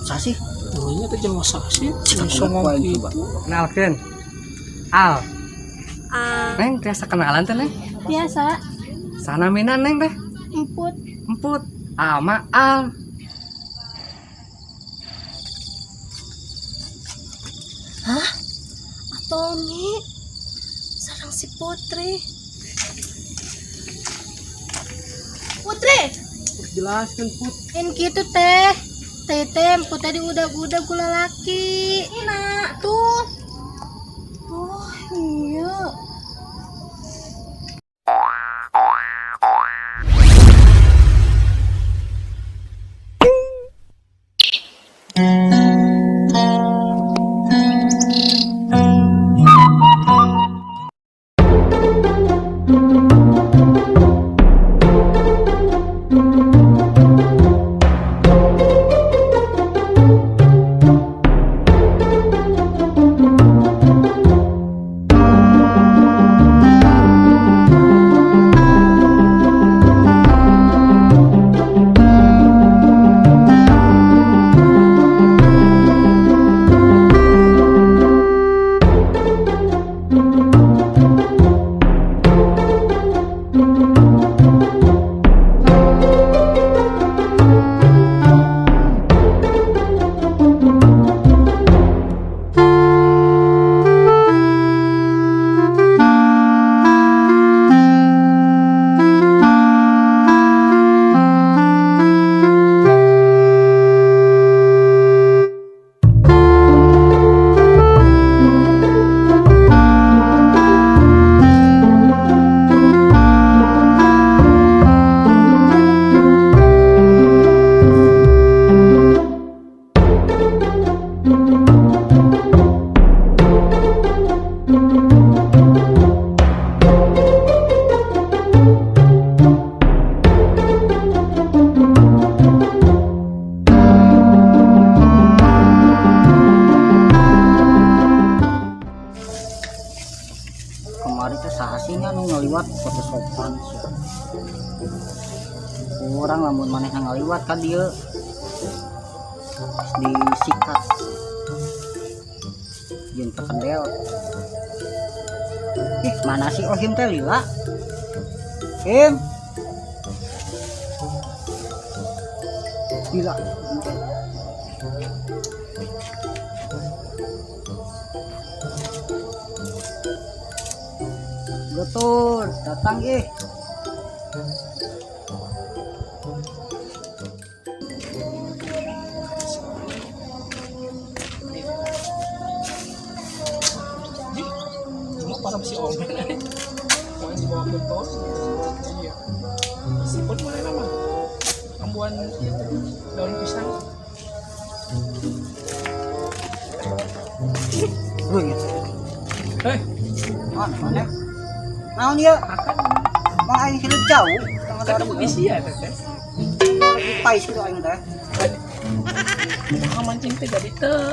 Sasih. Pokoknya teh jelema sasih. Bisa ngomong coba. gitu. Kenalkeun. Al, Ah, Neng biasa kenalan teh Neng. biasa Sana mina Neng teh. emput. Emput. Ama Al. Hah? Tommy sarang si Putri. Putri, Jelaskan Put. in gitu teh. Teh teh emput tadi udah-udah gula laki. Ina, tuh. Oh, iya. Kemarin teh sahasinya nu ngaliwat foto sopan sih. Kurang lamun manehna ngaliwat kan dia disikat. Jeung tekendel. Ih, mana sih Ohim teh lila? Him. Lila. Betul, datang ih. Cuma parang si Omen eh. Pokoknya dibawa ke tos. Iya. Siput mana nama? Ambuan itu daun pisang. Lu ya. Hei, Mana mana? Naon ieu? Mang aing hidup jauh. kan kamu isi ya teh. Lagi pais gitu aing teh. Ah, mancing teh jadi teh.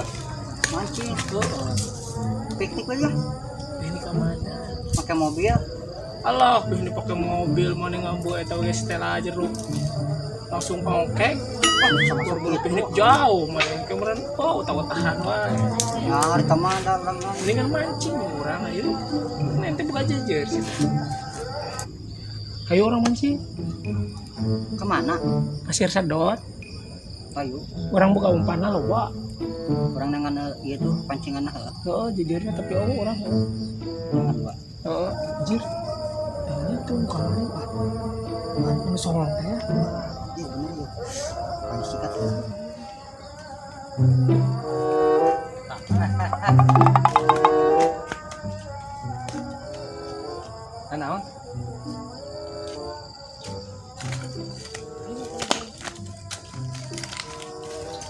Mancing, Heeh. piknik aja. Ini ke mana? Pakai mobil. Alah, ini pakai mobil mana ngambu eta ge setel aja lu. Langsung ongkek. Ah, sama Buru piknik jauh mana kemarin oh tahu tahan wae. Ya, hari kemana orang mah? Mendingan mancing orang ayo. Nanti buka jejer sih. Ayo orang mancing. Kemana? Pasir sedot. Ayo, Orang buka umpanna loba. orang nangan ieu tuh pancingan heeh. Heeh, jejernya tapi oh orang. Nangan dua. Heeh, jir. Ini tuh kamari. Anu songong teh. Iya bener ya. Pancing sikat. Ah, naon?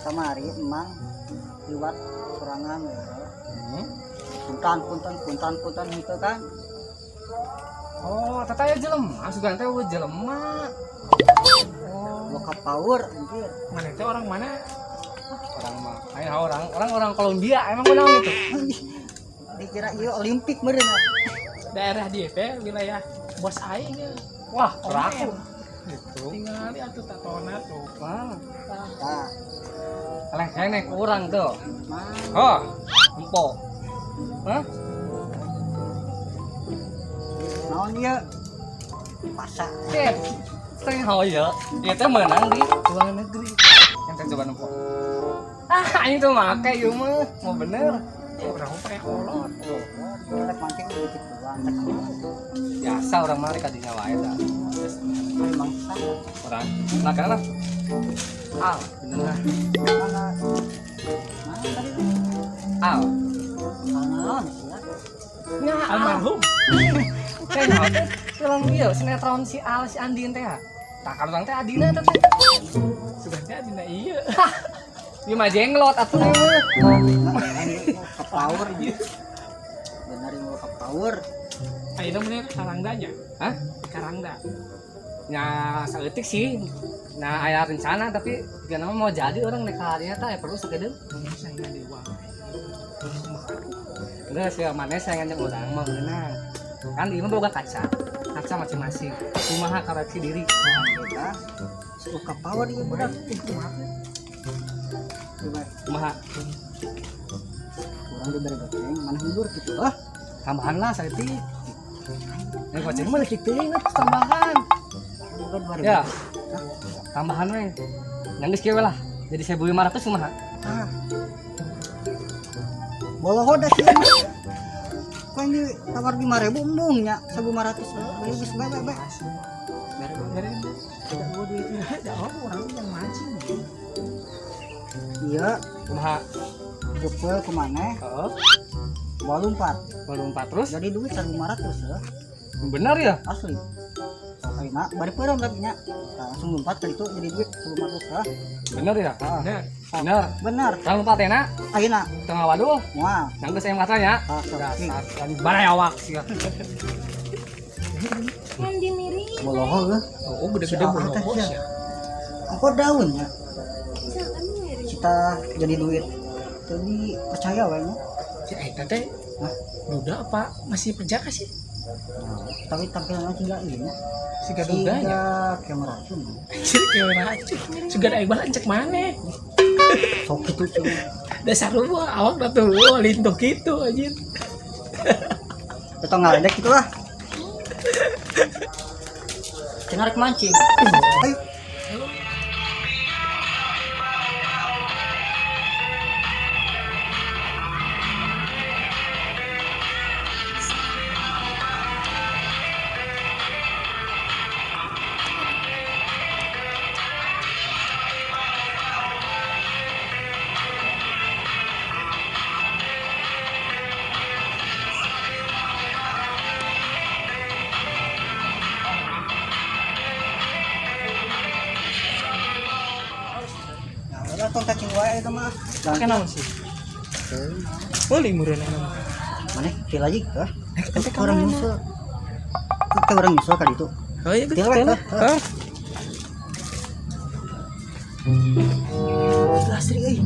Kamari emang liwat sorangan ya. Hmm. Puntan puntan puntan puntan henteu kan. Oh, tata ya jelema, sugan teh eueuh jelema. Oh, Boka power anjir. mana teh orang mana? Orang mah, ayo orang orang Kolombia emang kunaon itu? Dikira ieu Olimpik meureun. Daerah dia teh wilayah bos aing ya. Wah, raku. Itu. Tinggal atuh tatona tuh. Wah, Tah, kaleng kene kurang tuh. mah. Oh, empok. Hah? Naon ieu? Pasak. Cet. Teh hoyo. Ieu teh meunang di luar negeri. Yang teh coba nempo. Ah, ini tuh make ieu mah. Mau bener. Urang mah pakai kolot. Oh, rek mancing dikit doang. Biasa orang mah rek kadinya wae dah. Ari mangsa. Orang. Nah, kenapa? Al, bener lah. Mana? Mana tadi? Al. Naon sih ya? Nya Almarhum. Saya nyaho teh film ieu sinetron si Al si Andin teh. Tah kalau urang teh adina teh. Sugan teh adina ieu. Ieu mah jenglot atuh ieu mah. Ke power ieu. Bener ieu ke power. Ayeuna bener Karangdanya. Hah? Karangda. Nya saeutik sih. Nah, aya rencana tapi jika nama mau jadi orang nek harinya teh perlu sakedeung. Saingan dewa. Enggak sih, mana saingan jeung urang mah beunang. Kan ieu mah boga kaca. Kaca masing-masing. Kumaha koreksi diri. Ya. Suka power ieu budak. Coba Kumaha kurang diberi goceng, mana hibur gitu. Ah, tambahan lah saeutik. Yang goceng mah leutik teuing atuh tambahan. bukan 2000. Ya. Tambahan we. Yang geus kieu we lah. Jadi 1500 kumaha? Ah. Boloho dah sih. Kok yang ditawar 5000 embung nya 1500. Geus bae bae bae. Bener. Tidak gua duitnya. Jawab orang yang mancing. Iya, Kumaha? gepel ke mana? Heeh. Bawa lompat. Baru empat terus. Jadi duit 1500 ya. Bener ya? Asli. Ayeuna bari peureum lagi nya. Nah, langsung lompat ke itu jadi duit 1500 ya. Bener ya? Ah, Bener. Bener. bener. Kalau lompat enak, Ayeuna tengah waduh. moal. Yang geus aya katanya. Ah, sok. Dasar kan barai awak sih. Yang dimiring. Boloho euy. Oh, gede-gede Si boloho Al teh, sih. Apa daunnya? Jangan miring. Kita jadi duit. Jadi percaya we nya. Si eta teh Hah? duda apa masih perjaka sih? Nah, tapi tampilannya juga ini nya. Siga dudanya. Siga kayak meracun. Anjir kayak racun. Sugan aing mah cek maneh. Sok gitu cuy. Dasar lu mah awak dah tuh wah, lintuh gitu anjir. Atau ngaledek gitu lah. Cenah rek mancing. Ayo. Ya udah tong cacing wae eta mah. Pakai naon sih? Meuli meureun eta mah. Mana? Til lagi kah? Ente ka Orang mana? nyusul. Kita orang nyusul kali itu. Oh iya, Til we, teh. heuh. Gila asri euy.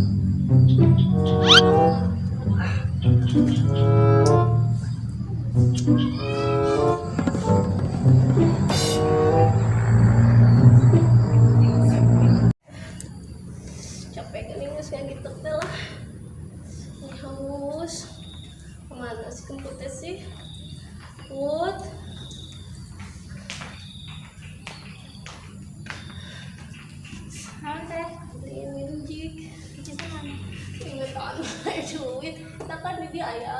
Capek gini geus gitu teh lah. Ini haus. Kemana sih kentutnya sih? Put. Naon teh? Beliin minum jik. Cici mana? Ingetan duit. Kita kan di dia aya.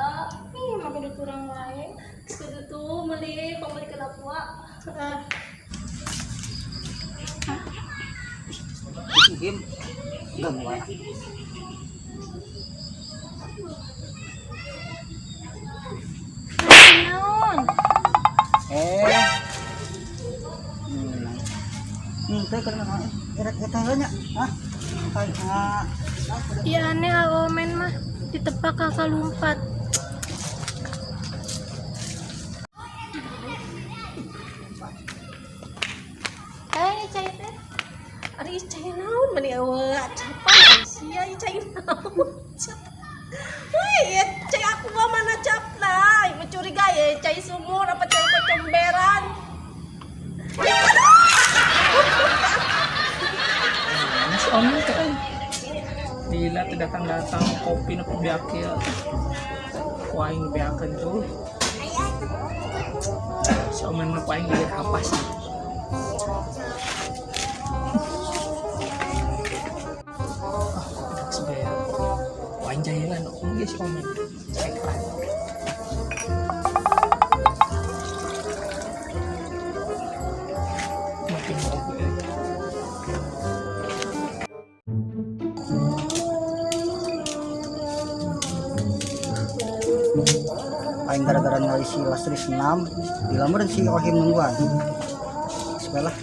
Ih, make duit urang wae. Geus kudu tuh meuli pembeli kenapa? Heeh. Itu game. Enggak wae. Naon? Eh. Nih, teh keur naon? Erek eta heula nya. Hah? Kayak Iya aneh awomen mah ditepak kakak lompat. Eh, cai teh. Ari cai naon mani eueuh capan sia ieu cai naon. Wih, ya, cai aku mah mana capna? Mencurigai ya cai sumur apa cai kecomberan. Datang-datang kopi nu beak ieu. Ku aing beakeun tuh. Si Omen mah ku aing lieur apa sih? Ah, kopi geus beak. Ku aing jahilan oge si Omen. Cek lah. Makin ngopi euy. Aing gara-gara ningali si Lastri senam, dilamar si Ohim nungguan. Sebelah.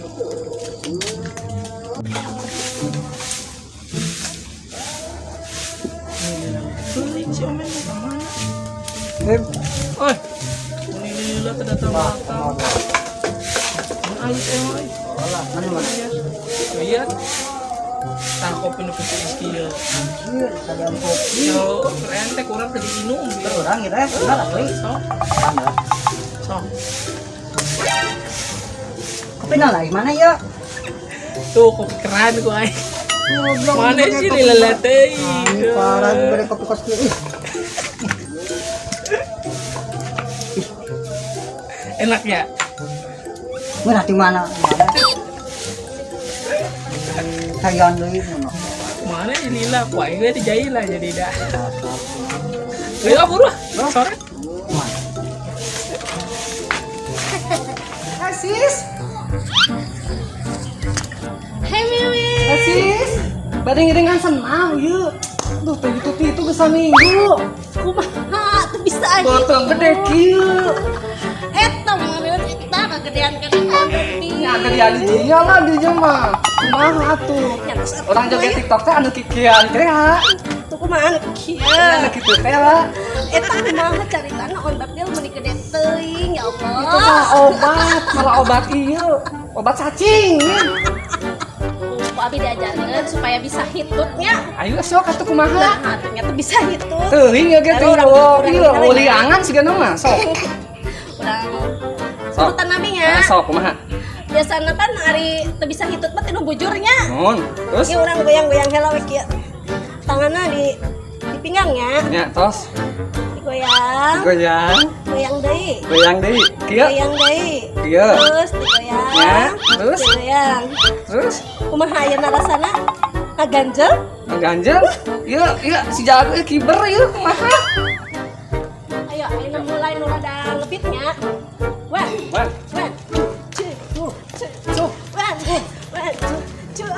Beli si Omen mau kemana? Eh, Oi, ini lila teu datang-datang. Ayo eh, oi. Mana mana? Lihat. Tah kopi nu kitu kieu. Anjir, kalian kopi. Yo, keren teh kurang teu diinum. Urang gitu ya, benar asli. Sok, sok. Kopi nah lagi mana ya? Tuh kopi keren ku aing. Goblok, Mana ini sih kopi lila teh? Ini parah beri kopi kos kieu. Ih, Enak ya? mana di mana? Mana? Kayan deui mun. Mana si lila ku aing ge dijaila jadi dah. Ayo buru ah. Sore. Mana? Asis, Hei Mimi. Asis, bade ngiringan senam yuk. Duh, teh gitu itu geus saminggu. Kumaha tuh bisa aja. Botong gede kieu. Eta mah eta kagedean kan kopi. Nya gedean dia lah dia mah. Kumaha atuh? Orang joget TikTok teh anu kikian teh ha. Tuh kumaha anu kieu. Anu kitu teh lah. Eta kumaha caritana ondapnya meuni gede teuing ya Allah. Itu salah obat ieu. Obat cacing. Ku abi diajarkeun supaya bisa hitutnya. Ayo sok atuh kumaha? Nah, ternyata bisa hitut. Teuing ya ge teh Lalu oh, orang- ieu orang- uliangan sigana mah sok. Urang Sok. urutan nami nya. Ah, sok kumaha? Biasana kan ari teu bisa hitut mah tinu bujurnya. Mun, terus Ieu urang goyang-goyang heula we kieu. Tanganna di pinggangnya, nya tos digoyang, goyang, goyang deui. goyang deui. Kieu, Goyang deui. Kieu. Terus digoyang. Ya, terus? Digoyang. Terus Kumaha ayeuna rasana? Ngaganjel? ngeganjel. Ieu, ieu si jago ieu kiber ieu kumaha? Ayo, ayeuna mulai nu rada ngepitnya. One, One. one, two, two, two, one, one, two, two.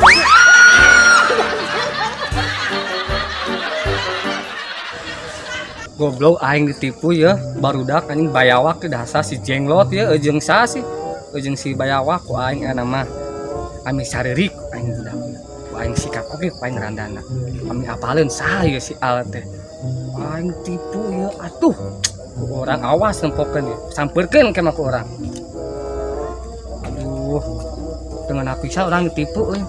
Goblok aing ditipu ya, barudak anjing bayawak teh dasar si jenglot ya, jeung sa sih, jeung si bayawak ku aing eta mah. Ami saririk aing budak. Ku aing sikat oge ku aing randana. Ami apaleun saha ieu si Al teh. Aing tipu ya atuh. Ku orang awas nempokeun ya, sampeurkeun ke mah ku orang. Aduh, dengan bisa orang ditipu euy.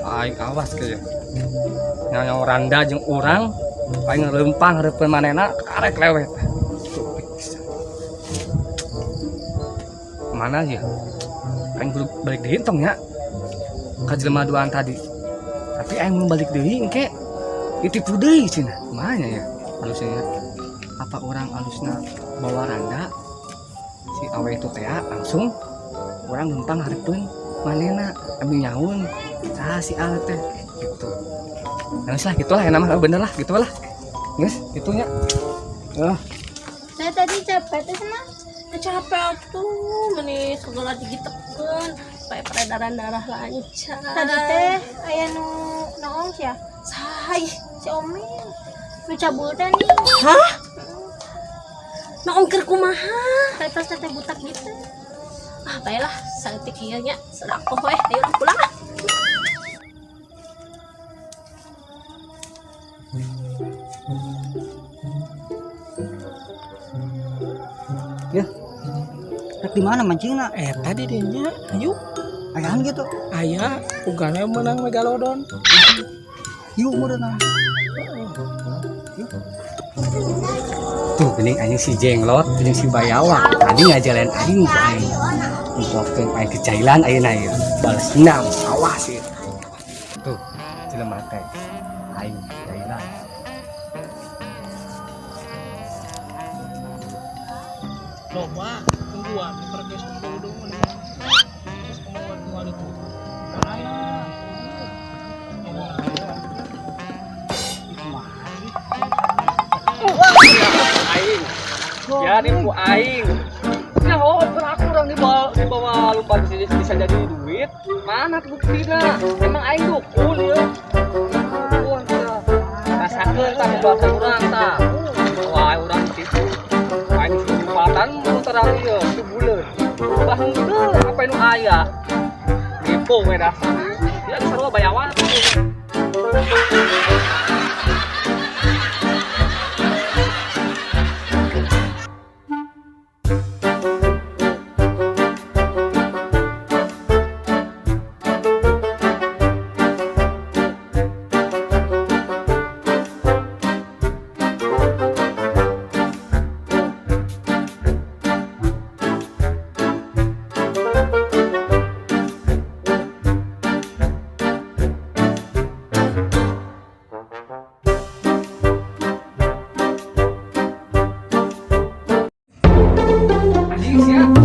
Aing awas ke ya. Nyawa randa jeung urang aing leumpang hareupeun manehna karek lewet. Stupid pisan. Mana ya? Aing kudu balik deui entong nya. Ka jelema duaan tadi. Tapi aing mun balik deui engke ditipu deui cenah. Kumaha ya? Alusnya ya. Apa orang alusna bawa randa si awe itu teh langsung orang leumpang hareupeun manehna abi nyaun saha si Al teh gitu. Nah, lah gitulah ya nama bener lah gitulah. Geus gitunya. Ah, Saya tadi capek tuh sama. Capek atuh, meni segala digitekeun supaya peredaran darah lancar. Tadi teh aya nu noong ya. Say. Si Omin. Nu cabul teh nih. Hah? Noong keur kumaha? Teteh teteh butak gitu. Ah, baiklah, saeutik ieu nya, serakoh we. Ayo urang pulang ah. Ya. Rek di mana mancingna? Eh tadi deh nya, ayo. Ayahan gitu. Aya, ugana menang megalodon. Yuk meureun. Tuh geuning anjing si jenglot jeung si bayawak. Tadi ngajalan aing ku aing. Nempokeun aing kecailan ayeuna ieu. Balas dendam, awas ieu. Tuh, jelema teh. Aing Loba tungguan pergi sepuluh dong. Terus pengeluaran dua itu. Mana ya? Aing. Ya nipu aing. Ya oh, aku orang dibawa lupa bisa jadi duit. Mana buktinya? Emang aing dukun ya. Dukun tah. Rasakeun tah lumpatan urang tah. Wah, urang ditipu. Aing lumpatan terang ieu sebulan. Bah henteu apa nu aya. Nipu we dasar. Ya sarua bayawan. Anjing sia.